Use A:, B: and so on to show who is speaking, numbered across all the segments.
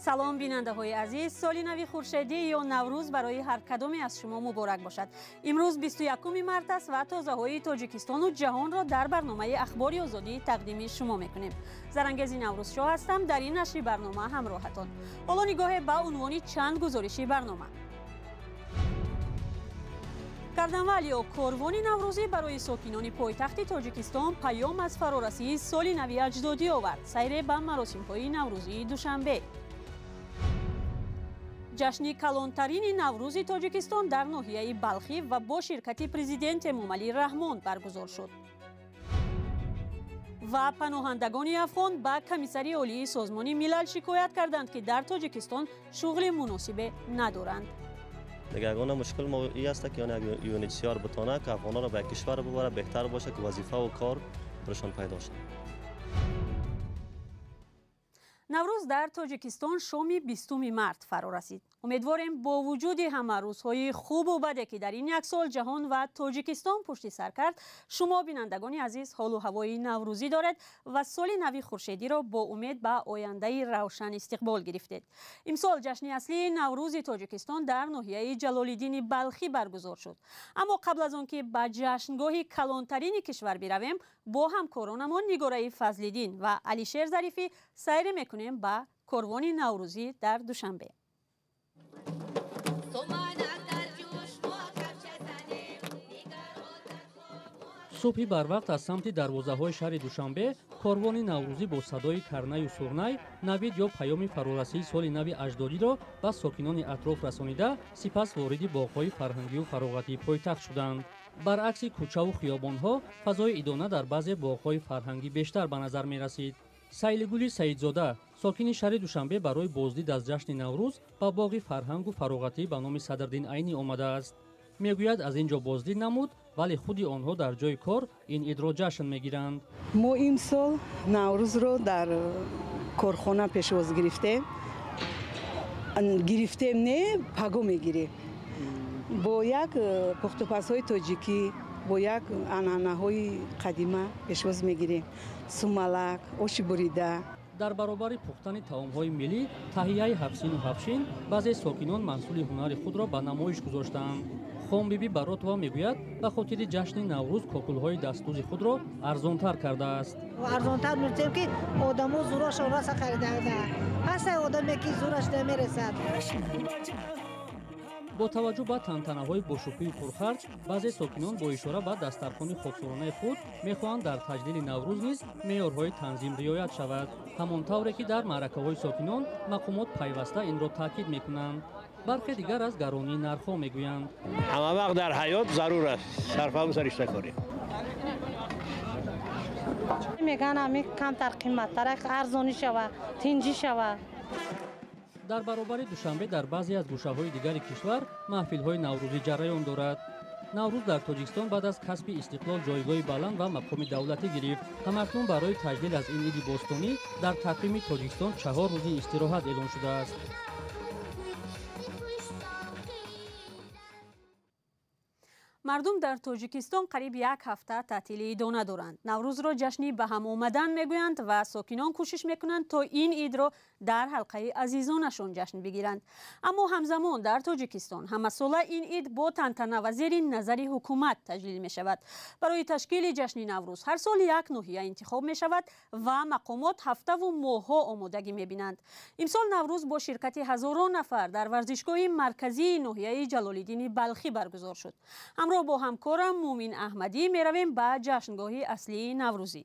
A: Салом бинандаҳои азиз, соли нави хуршедӣ ё Наврӯз барои ҳар кадоме аз шумо муборак бошад. Имрӯз 21 март аст ва тозаҳои Тоҷикистону ҷаҳонро дар барномаи Ахбори Озодӣ тақдими шумо мекунем. Зарангези Наврӯзшоҳ ҳастам, дар ин нашри барнома ҳамроҳатон. Ҳоло нигоҳе ба унвони чанд гузориши барнома. Карнавал ё корвони наврӯзӣ барои сокинони пойтахти Тоҷикистон паём аз фарорасии соли нави аҷдодӣ овард. Сайре ба маросимҳои наврӯзии Душанбе. Ҷашни калонтарини Наврӯзи Тоҷикистон дар ноҳияи Балхӣ ва бо ширкати президент Эмомалӣ Раҳмон баргузор шуд. Ва паноҳандагони афғон ба Комиссари Олии Созмони Милал шикоят карданд, ки дар Тоҷикистон шуғли муносибе надоранд.
B: Ягона мушкил мо ин аст, ки ЮНХСР битонад, ки афғонҳоро ба як кишвар бибарад, беҳтар бошад, ки вазифаву кор барашон пайдо шавад.
A: Наврӯз дар Тоҷикистон шоми 20 март фаро расид. Умедворем бо вуҷуди ҳама рӯзҳои хубу баде, ки дар ин як сол ҷаҳон ва Тоҷикистон пушти сар кард, шумо бинандагони азиз ҳолу ҳавои наврӯзӣ доред ва соли нави хуршедиро бо умед ба ояндаи равшан истиқбол гирифтед. Имсол ҷашни аслии Наврӯзи Тоҷикистон дар ноҳияи Ҷалолиддини Балхӣ баргузор шуд. Аммо қабл аз он ки ба ҷашнгоҳи калонтарини кишвар биравем, бо ҳамкоронамон Нигораи Фазлиддин ва Алишер Зарифӣ сайре мекунем ба корвони наврӯзӣ дар Душанбе.
C: Субҳи барвақт аз самти дарвозаҳои шаҳри Душанбе корвони наврӯзӣ бо садои карнаю сурнай навид ё паёми фарорасии соли нави аҷдодиро ба сокинони атроф расонида, сипас вориди боғҳои фарҳангию фароғатии пойтахт шуданд. Баръакси кӯчаву хиёбонҳо, фазои идона дар баъзе боғҳои фарҳангӣ бештар ба назар мерасид. Сайлигули Саидзода, сокини шаҳри Душанбе, барои боздид аз ҷашни Наврӯз ба боғи фарҳангу фароғатӣ ба номи Садриддин Айнӣ омадааст. Мегӯяд, аз ин ҷо боздид намуд, вале худи онҳо дар ҷои кор ин идро ҷашн мегиранд.
D: Мо имсол Наврӯзро дар корхона пешвоз гирифтем. Гирифтем не, паго мегирем. Бо як пухтупазҳои тоҷикӣ, бо як анъанаҳои қадима пешвоз мегирем. Сумалак, оши бурида.
C: Дар баробари пухтани таомҳои миллӣ, таҳияи ҳафсину ҳафшин, баъзе сокинон маҳсули ҳунари худро ба намоиш гузоштаанд. Хонбибӣ Баротова мегӯяд, ба хотири ҷашни Наврӯз кокулҳои дастдӯзи худро арзонтар кардааст.
E: Арзонтар мекунем, ки одамо зӯрашон раса харида. Ҳаста одаме, ки зӯраш намерасад.
C: Бо таваҷҷӯҳ ба тантанаҳои бошукӯҳи пурхарҷ, баъзе сокинон бо ишора ба дастархони хоксоронаи худ мехоҳанд дар таҷлили Наврӯз низ меъёрҳои танзим риоят шавад. Ҳамон тавре ки дар маъракаҳои сокинон мақомот пайваста инро таъкид мекунанд. Бархе дигар аз гаронии нархҳо мегӯянд.
F: Ҳама вақт дар ҳаёт зарур аст сарфаву саришта корӣ.
G: Мегӯянд, ҳамин камтар қиматтар, арзонӣ шава, тинҷӣ шава.
C: Дар баробари Душанбе дар баъзе аз гӯшаҳои дигари кишвар маҳфилҳои наврӯзӣ ҷараён дорад. Наврӯз дар Тоҷикистон баъд аз касби истиқлол ҷойгоҳи баланд ва мақоми давлатӣ гирифт. Ҳамакнун барои таҷлил аз ин иди бостонӣ дар тақвими Тоҷикистон 4 рӯзи истироҳат эълон шудааст.
A: Мардум дар Тоҷикистон қариб як ҳафта таътили идона доранд. Наврӯзро ҷашни ба ҳам омадан мегӯянд ва сокинон кӯшиш мекунанд, то ин идро дар ҳалқаи азизонашон ҷашн бигиранд. Аммо ҳамзамон дар Тоҷикистон ҳамасола ин ид бо тантана ва зери назари ҳукумат таҷлил мешавад. Барои ташкили ҷашни Наврӯз ҳар сол як ноҳия интихоб мешавад ва мақомот ҳафтаву моҳҳо омодагӣ мебинанд. Имсол Наврӯз бо ширкати ҳазорон нафар дар варзишгоҳи марказии ноҳияи Ҷалолиддини Балхӣ баргузор шуд. Ҳамроҳ бо ҳамкорам Мумин Аҳмадӣ меравем ба ҷашнгоҳи аслии наврӯзӣ.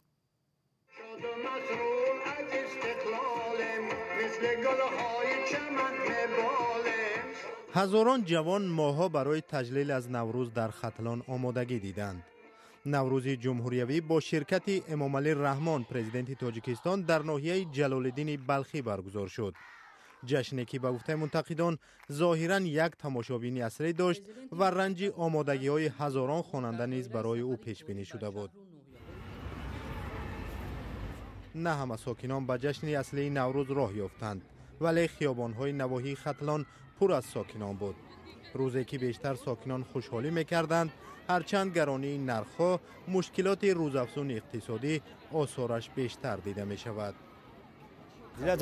H: Ҳазорон ҷавон моҳҳо барои таҷлил аз Наврӯз дар Хатлон омодагӣ диданд. Наврӯзи ҷумҳуриявӣ бо ширкати Эмомалӣ Раҳмон, президенти Тоҷикистон, дар ноҳияи Ҷалолиддини Балхӣ баргузор шуд. Ҷашне ки ба гуфтаи мунтақидон зоҳиран як тамошобини аслӣ дошт ва ранҷи омодагиҳои ҳазорон хонанда низ барои ӯ пешбинӣ шуда буд. На ҳама сокинон ба ҷашни аслии Наврӯз роҳ ёфтанд, вале хиёбонҳои навоҳии Хатлон пур аз сокинон буд. Рӯзе ки бештар сокинон хушҳолӣ мекарданд, ҳарчанд гаронии нархҳо, мушкилоти рӯзафзуни иқтисодӣ осораш бештар дида мешавад.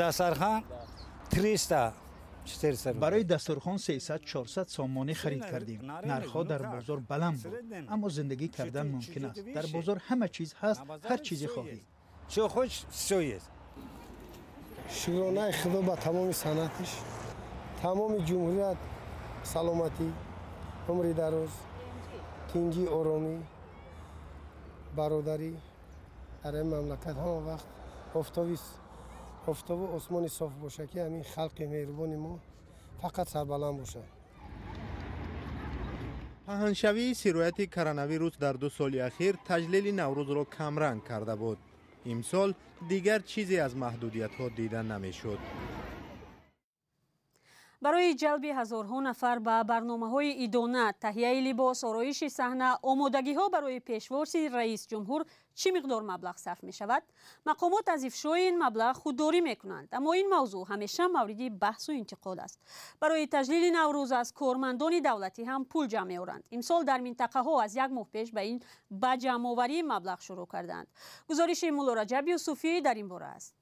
I: Дастархан 300 400.
J: Барои дастурхон 300-400 сомонӣ харид кардем. Нархҳо дар бозор баланд буд, аммо зиндагӣ кардан мумкин аст. Дар бозор ҳама чиз ҳаст, ҳар чизе хоҳӣ.
I: Что хочешь, все есть.
K: Шукронаи Худо ба тамоми санъатиш, тамоми ҷумҳурият саломатӣ, умри дароз, тинҷӣ, оромӣ, бародарӣ дар ин мамлакат ҳама вақт офтобу осмони соф бошад, ки ҳамин халқи меҳрубони мо фақат сарбаланд бошад.
H: Паҳншавии сирояти коронавирус дар 2 соли ахир таҷлили Наврӯзро камранг карда буд. Имсол дигар чизе аз маҳдудиятҳо дида намешуд.
A: Барои ҷалби ҳазорҳо нафар ба барномаҳои идона, таҳияи либос, ороиши саҳна, омодагиҳо барои пешвози раис ҷумҳур чӣ миқдор маблағ сарф мешавад? Мақомот аз ифшои ин маблағ худдорӣ мекунанд, аммо ин мавзӯъ ҳамеша мавриди баҳсу интиқод аст. Барои таҷлили Наврӯз аз кормандони давлатӣ ҳам пул ҷамъ меоранд. Имсол дар минтақаҳо аз як моҳ пеш ба ин ба ҷамъоварии маблағ шурӯъ карданд. Гузориши Муллораҷаб Юсуфӣ дар ин бора аст.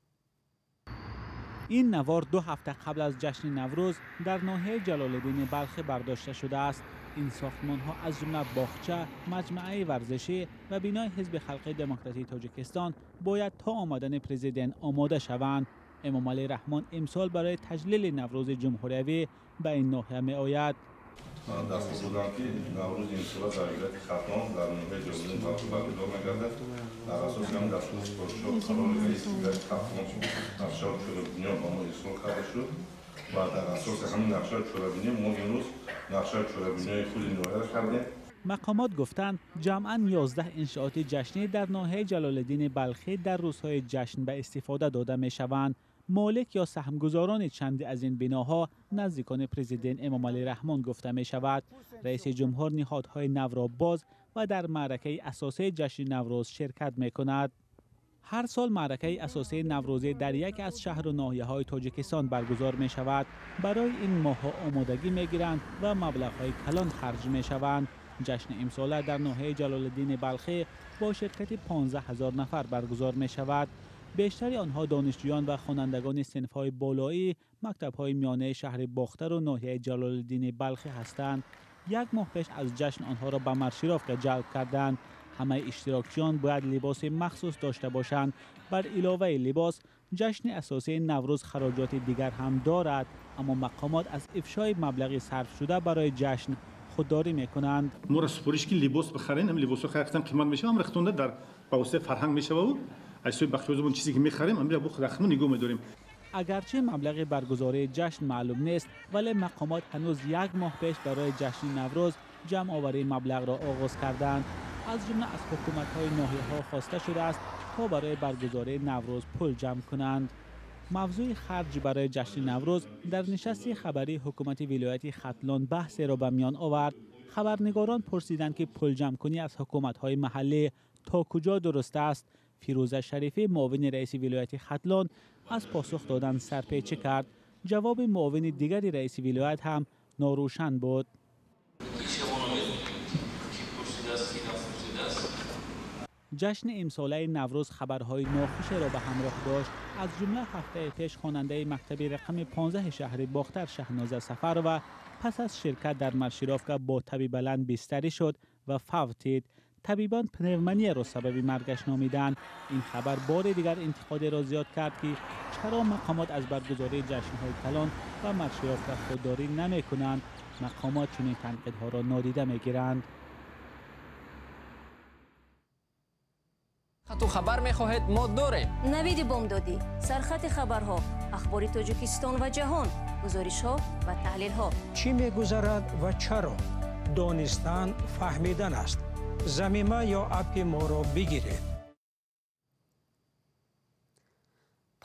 L: Ин навор 2 ҳафта қабл аз ҷашни Наврӯз дар ноҳияи Ҷалолиддини Балхӣ бардошта шудааст. Ин сохтмонҳо аз ҷумла боғча, маҷмӯаи варзишӣ ва бинои Ҳизби Халқии Демократии Тоҷикистон бояд то омадани президент омода шаванд. Эмомалӣ Раҳмон имсол барои таҷлили Наврӯзи ҷумҳуриявӣ ба ин ноҳия меояд.
M: Ман дастур додам, ки Наврӯзи имсола дар вилояти Хатлон дар ноҳияи Ҷалолиддини Балхӣ баргузор мегардад. Дар асоси ҳамин дастур супоришҳо қарори раиси вилояти Хатлон нақшаи чорабиниҳо ба мо ирсол карда шуд ва дар асоси ҳамин нақшаи чорабинӣ мо имрӯз нақшаи чорабиниҳои худи ноҳияро кардем.
L: Мақомот гуфтанд, ҷамъан 11 иншооти ҷашнӣ дар ноҳияи Ҷалолиддини Балхӣ дар рӯзҳои ҷашн ба истифода дода мешаванд. Молик ё саҳмгузорони чанде аз ин биноҳо наздикони президент Эмомалӣ Раҳмон гуфта мешавад. Раиси ҷумҳур ниҳодҳои навро боз ва дар маъракаи асосии ҷашни Наврӯз ширкат мекунад. Ҳар сол маъракаи асосии наврӯзӣ дар яке аз шаҳру ноҳияҳои Тоҷикистон баргузор мешавад. Барои ин моҳҳо омодагӣ мегиранд ва маблағҳои калон харҷ мешаванд. Ҷашни имсола дар ноҳияи Ҷалолиддини Балхӣ бо ширкати 15 000 нафар баргузор мешавад. Бештари онҳо донишҷӯён ва хонандагони синфҳои болоӣ, мактабҳои миёнаи шаҳри Бохтару ноҳияи Ҷалолиддини Балхӣ ҳастанд. Як моҳ пеш аз ҷашн онҳоро ба маршировка ҷалб карданд. Ҳамаи иштирокчиён бояд либоси махсус дошта бошанд. Бар иловаи либос, ҷашни асосии Наврӯз хароҷоти дигар ҳам дорад, аммо мақомот аз ифшои маблағи сарфшуда барои ҷашн худдорӣ мекунанд.
N: Моро супориш ки либос бихарем, ҳам либосҳо харидам қимат мешавад, ҳам рахтонда дар ба воситаи фарҳанг мешавад. Аз сӯи бахшиёзмон чизе ки мехарем, ҳамира бо рахтмон нигоҳ медорем.
L: Агарчи маблағи баргузории ҷашн маълум нест, вале мақомот ҳанӯз як моҳ пеш барои ҷашни Наврӯз ҷамъоварии маблағро оғоз карданд. Аз ҷумла аз ҳукуматҳои ноҳияҳо хоста шудааст то барои баргузории Наврӯз пул ҷамъ кунанд. Мавзӯи харҷ барои ҷашни Наврӯз дар нишасти хабарии ҳукумати вилояти Хатлон баҳсеро ба миён овард. Хабарнигорон пурсиданд, ки пулҷамъкунӣ аз ҳукуматҳои маҳаллӣ то куҷо дуруст аст. Фирӯза Шарифӣ, муовини раиси вилояти Хатлон, аз посух додан сарпечӣ кард. Ҷавоби муовини дигари раиси вилоят ҳам норӯшан буд. Ҷашни имсолаи Наврӯз хабарҳои нохушеро ба ҳамроҳ дошт. Аз ҷумла ҳафтаи пеш хонандаи мактаби рақами 15 шаҳри Бохтар Шаҳноза Сафарова пас аз ширкат дар маршировка бо таби баланд бистарӣ шуд ва фавтид. Табибон пневмонияро сабаби маргаш номиданд. Ин хабар бори дигар интиқодеро зиёд кард, ки чаро мақомот аз баргузории ҷашнҳои калон ва маршировка худдорӣ намекунанд. Мақомот чунин танқидҳоро нодида мегиранд.
O: Хату хабар мехоҳед, мо дорем.
P: Навиди бомдодӣ, сархати хабарҳо, ахбори Тоҷикистон ва ҷаҳон, гузоришҳо ва таҳлилҳо.
Q: Чӣ мегузарад ва чаро? Донистан фаҳмидан аст. Замима ё аппи моро бигиред.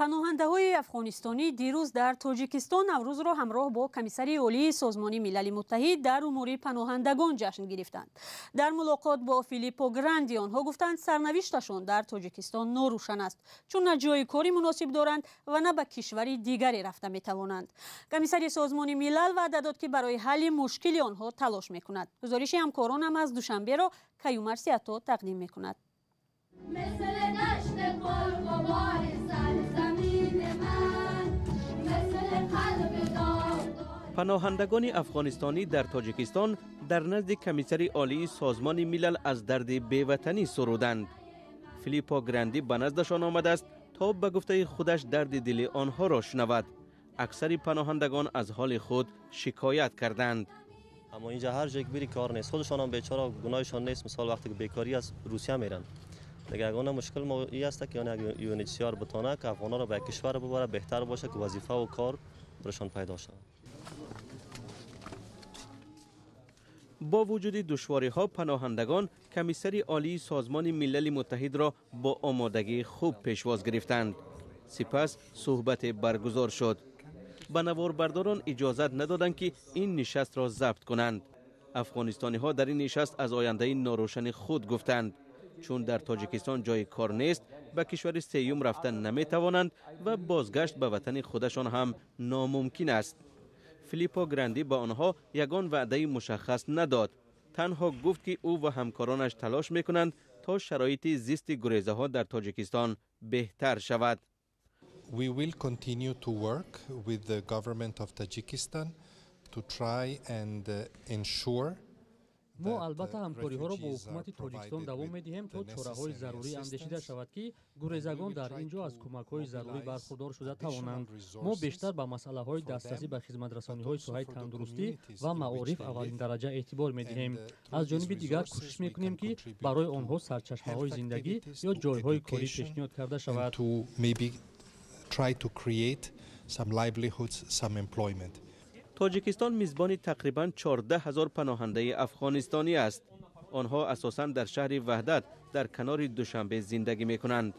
A: Паноҳандаҳои афғонистонӣ дирӯз дар Тоҷикистон Наврӯзро ҳамроҳ бо комиссари олии Созмони Милали Муттаҳид дар умури паноҳандагон ҷашн гирифтанд. Дар мулоқот бо Филиппо Гранди онҳо гуфтанд, сарнавишташон дар Тоҷикистон норӯшан аст, чун на ҷои кори муносиб доранд ва на ба кишвари дигаре рафта метавонанд. Комиссари Созмони Милал ваъда дод, ки барои ҳалли мушкили онҳо талош мекунад. Гузориши ҳамкоронам аз Душанберо Каюмар Сиато тақдим мекунад.
R: مثل دشت پرغبار سرزمین من، مثل Паноҳандагони афғонистонӣ дар Тоҷикистон дар назди комиссари олии Созмони Милал аз дарди беватанӣ суруданд. Филиппо Гранди ба наздашон омадааст то ба гуфтаи худаш дарди дили онҳоро шунавад. Аксари паноҳандагон аз ҳоли худ шикоят карданд.
B: Аммо инҷа ҳар ҷое ки бири кор нест. Худашон ҳам бечора гуноҳашон нест. Мисол вақте ки бекорӣ аз Русия меранд. Дигар ягона мушкил мо ин аст ки як UNHCR битона ки афғонҳоро ба як кишвар бибарад, беҳтар бошад ки вазифа ва кор барашон пайдо шавад.
R: Бо вуҷуди душвориҳо паноҳандагон комиссари олии Созмони Милали Муттаҳидро бо омодагии хуб пешвоз гирифтанд. Сипас суҳбате баргузор шуд. Ба наворбардорон иҷозат надоданд ки ин нишастро забт кунанд. Афғонистониҳо дар ин нишаст аз ояндаи норӯшани худ гуфтанд. Чун дар Тоҷикистон ҷои кор нест, ба кишвари сеюм рафта наметавонанд ва бозгашт ба ватани худашон ҳам номумкин аст. Филиппо Гранди ба онҳо ягон ваъдаи мушаххас надод. Танҳо гуфт ки ӯ ва ҳамкоронаш талош мекунанд то шароити зисти гурезаҳо дар Тоҷикистон беҳтар шавад.
S: We will continue to work with the government of Tajikistan to try and ensure
C: Мо албатта ҳамкориҳоро бо ҳукумати Тоҷикистон давом медиҳем то чораҳои зарурӣ андешида шавад ки гурезагон дар ин ҷо аз кӯмакҳои зарурӣ бархурдор шуда тавонанд. Мо бештар ба масъалаҳои дастрасӣ ба хизматрасониҳои соҳаи тандурустӣ ва маориф аввалиндараҷа эътибор медиҳем. Аз ҷониби дигар кӯшиш мекунем ки барои онҳо сарчашмаҳои зиндагӣ ё ҷойҳои корӣ пешниҳод карда шавад.
R: Тоҷикистон мизбони тақрибан 14 ҳазор паноҳандаи афғонистонӣ аст. Онҳо асосан дар шаҳри Ваҳдат дар канори Душанбе зиндагӣ мекунанд.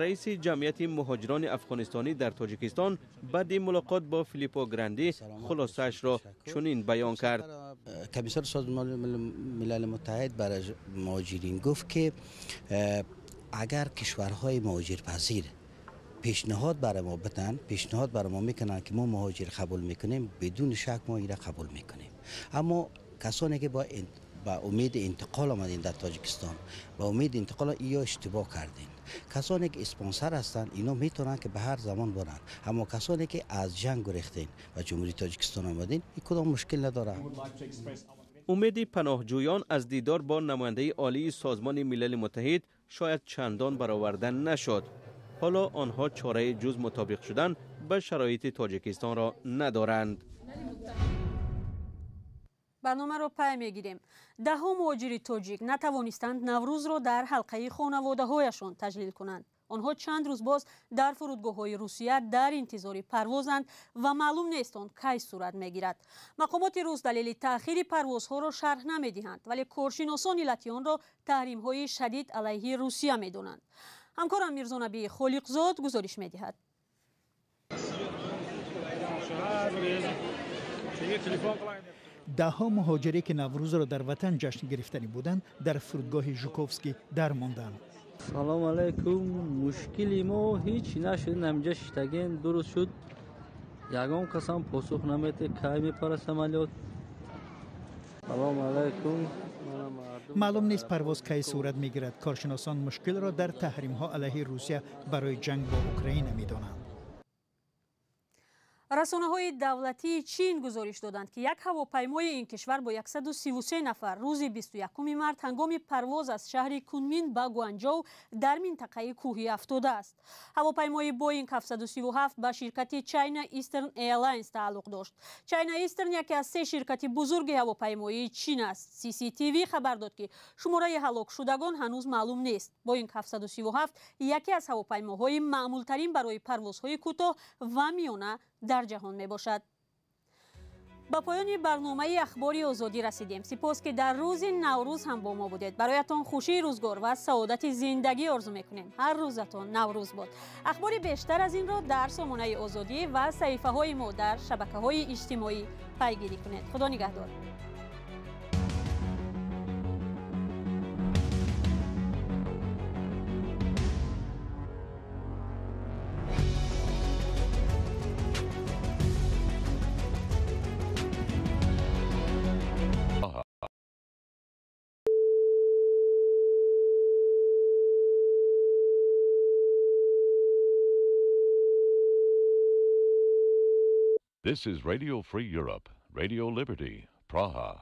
R: Раиси ҷамъияти муҳоҷирони афғонистонӣ дар Тоҷикистон баъди мулоқот бо Филиппо Гранди хулосаашро чунин баён кард.
T: Комиссар Созмони Милали Муттаҳид барои муҳоҷирин гуфт ки агар кишварҳои муҳоҷирпазир пешниҳод барои мо биданд, пешниҳод барои мо мекунанд ки мо муҳоҷир қабул мекунем, бидуни шак мо инро қабул мекунем. Аммо касоне ки ба умеди интиқол омадем дар Тоҷикистон, ба умеди интиқол ё иштибоҳ кардем. Касоне ки спонсор ҳастанд, ино метавонанд ки ба ҳар замон баранд. Аммо касоне ки аз ҷанг гурехтем ва Ҷумҳурии Тоҷикистон омадем, ин кудом мушкил надорад.
R: Умеди паноҳҷӯён аз дидор бо намояндаи олии Созмони Милали Муттаҳид шояд чандон бароварда нашуд. Ҳоло онҳо чораи ҷуз мутобиқ шудан ба шароити Тоҷикистонро надоранд.
A: Барномаро пай мегирем. Даҳҳо муҳоҷири тоҷик натавонистанд Наврӯзро дар ҳалқаи хонаводаҳояшон таҷлил кунанд. Онҳо чанд рӯз боз дар фурудгоҳҳои Русия дар интизори парвозанд ва маълум нест он кай сурат мегирад. Мақомоти рус далели таъхири парвозҳоро шарҳ намедиҳанд, вале коршиносон иллати онро таҳримҳои шадид алайҳи Русия медонанд. Ҳамкорам Мирзонабии Холиқзод гузориш медиҳад.
J: Даҳҳо муҳоҷире ки Наврӯзро дар ватан ҷашн гирифтанӣ буданд, дар фурудгоҳи Жуковский дармонданд.
U: Салом алайкум. Мушкили мо ҳеҷ нашуд, ҳаминҷа шиштагем, дуруст шуд. Ягон касам посух наметед, кай мепара самолёт. Салом алайкум.
J: Маълум нест парвоз кай сурат мегирад. Коршиносон мушкилро дар таҳримҳо алайҳи Русия барои ҷанг бо Украина медонанд.
A: Расонаҳои давлатии Чин гузориш доданд ки як ҳавопаймои ин кишвар бо 133 нафар рӯзи 21 март ҳангоми парвоз аз шаҳри Кунмин ба Гуанҷоу дар минтақаи кӯҳӣ афтодааст. Ҳавопаймои Боинг 737 ба ширкати China Eastern Airlines тааллуқ дошт. China Eastern яке аз се ширкати бузурги ҳавопаймоии Чин аст. CCTV хабар дод ки шумораи ҳалокшудагон ҳанӯз маълум нест. Боинг 737 яке аз ҳавопаймоҳои маъмултарин барои парвозҳои кӯтоҳ ва миёна дар ҷаҳон мебошад. Ба поёни барномаи Ахбори Озодӣ расидем. Сипос ки дар рӯзи Наврӯз ҳам бо мо будед. Бароятон хушии рӯзгор ва саодати зиндагӣ орзу мекунем. Ҳар рӯзатон Наврӯз бод. Ахбори бештар аз инро дар сомонаи Озодӣ ва саҳифаҳои мо дар шабакаҳои иҷтимоӣ пайгирӣ кунед. Худо нигаҳдор.
D: This is Radio Free Europe, Radio Liberty, Praha.